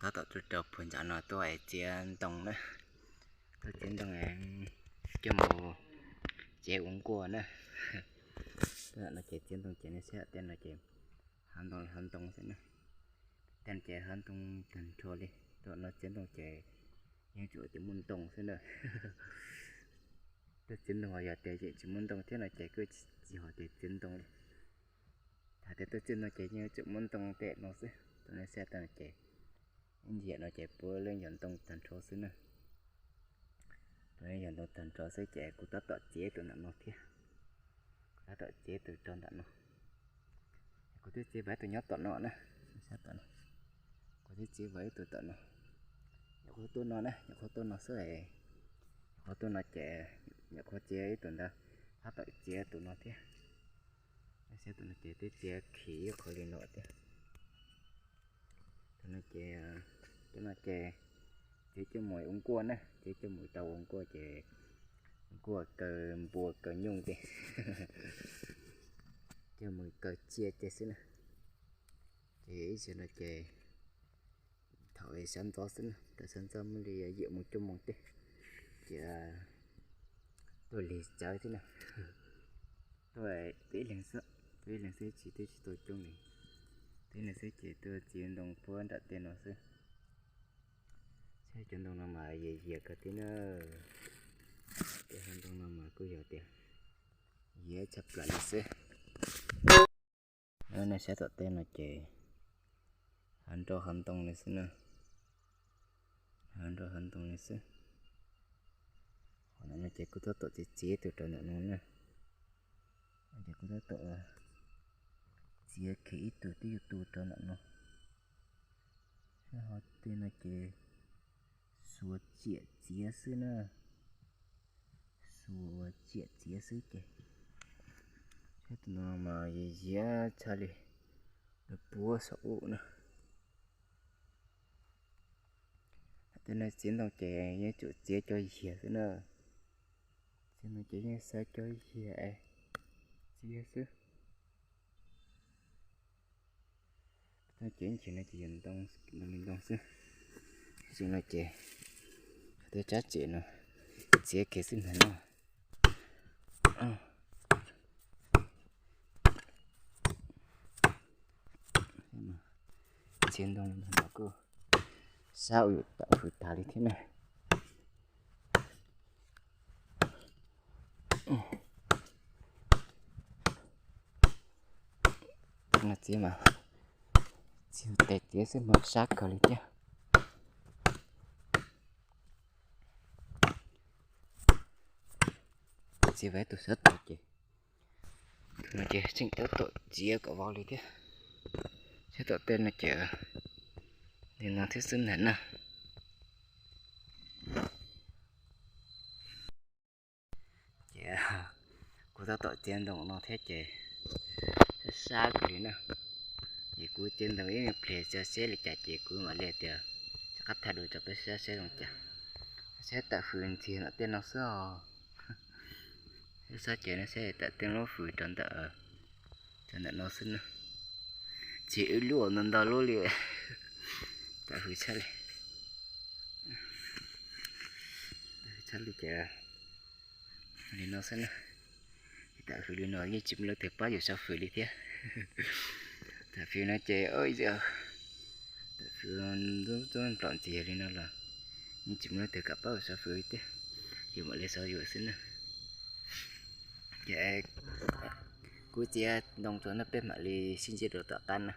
Tab tom tuaj rau puag nram no tuaj txiav ntoo na. Tuaj txiav ntoo coj mus txiav ua nkuaj na. Tuaj no ces txiav ntoo ces nej saib tej no ces hav ntoo hav ntoo xwb na. Tej no ces hav ntoo tag nrho li. Tuaj no txiav ntoo ces yeej tsuas tsis muaj ntoo xwb na. Tuaj txiav ntoo yog tias yeej tsis muaj ntoo thiab no ces kuj tsis yog tias txiav ntoo li. Hais tias tuaj txiav ntoo ces yeej tsuas muaj ntoo tej no xwb. Tuaj nej saib tej no ces ib ntsis no ces puav leej yog ntoo tag nrho xwb na. Puav leej yog ntoo tag nrho xwb ces kuv tab tom txiav tus nram no thiab. Kuv tab tom txiav tus rau nram no. Kuv twb txiav vam ib tug nyob tom no na. Kuv twb txiav vam ib tug tom no. Nyuam qhuav tuaj no na, nyuam qhuav tuaj no xwb. Nyuam qhuav tuaj no ces nyuam qhuav txiav ib tug ntawd, tab tom txiav tus no thiab. Saib tus no ces twb txiav khiv ib qho li no thiab. Tus no ces, tus no ces txiav coj mus ua nkuaj na, txiav coj mus tau ua nkuaj ces nkuaj kaw npua kaw nyuj tej, coj mus kaw tsiaj tej xwb na. Ces ib zaug no ces thaum sawv ntxov xwb na, thaum sawv ntxov muaj li yim mus cuaj moos tej, ces tuaj lig tsawv thiab na. Tuaj tib leeg xwb, tib leeg xwb tsis, twb tsis tau coob li. Tib leeg xwb ces tuaj txiav ntoo puag nram tej no xwb. Saib cov ntoo no mas yias yias kawg thiab na. Tej hav ntoo no mas kuj yog tias yias tshaj plaws li xwb. Nej saib tom tej no ces hav nroj hav ntoo li xwb na. Hav nroj hav ntoo li xwb. Qhov no ces kuv tab tom txiav txiav tus rau ntawm no na. Ces kuv tab tom txiav khiv ib tug twb yuav tu rau ntawm no. Saib hov tej no ces xuas tsiam txiav xwb na. Xuas tsiam txiav xwb ces. Saib tus no mas yias yias tshaj li lawv puag saum ub na. Tej no txiav ntoo ces yeej tsum txiav cov yias xwb na. Txiav ntoo ces yeej xav cov yias txiav xwb. Ces ib ntsis no ces yog ntoo, ntoo li ntoo xwb. Ib zaug no ces tej tsab tsem no txiav kiag xwb ntag no. Txiav ntoo li ntag no kuj sab ua yus tam hws tag li thiab na. No txiav mas txiav tes txiav xwb mas sab kawg li thiab. Txiav vam tus sab tod ces, no ces tseem tab tom txiav kom vau li thiab. Saib tom tej no ces li no thiab xwb ntag na. Ces kuv tab tom txiav ntoo no thiab ces sab sab kawg li na. Ces kuv txiav ntoo ib pliag tso seb li cas ces kuv mam li tias rov qab thaij dua rau peb saib seb zoo cas. Saib tam hws ntxiag ntawm tej no xwb os. Saib ces no saib tam tej lub hws rau ntawm, rau ntawm no xwb na. Tsis wb lub ntau ntau lub li. Tam hws tshaj li, tshaj li ces li no xwb na. Tam hws li no yeej tsis muaj leej twg pab yus saib hws li thiab. Tam hws no ces, tam hws ntub nplom ntxiag li no los yeej tsis muaj leej twg kam pab yus saib hws li thiab. Yus mam li saib yus xwb na. Ces kuv txiav ntoo tso na, peb mam li sib ntsib rau tom qab na.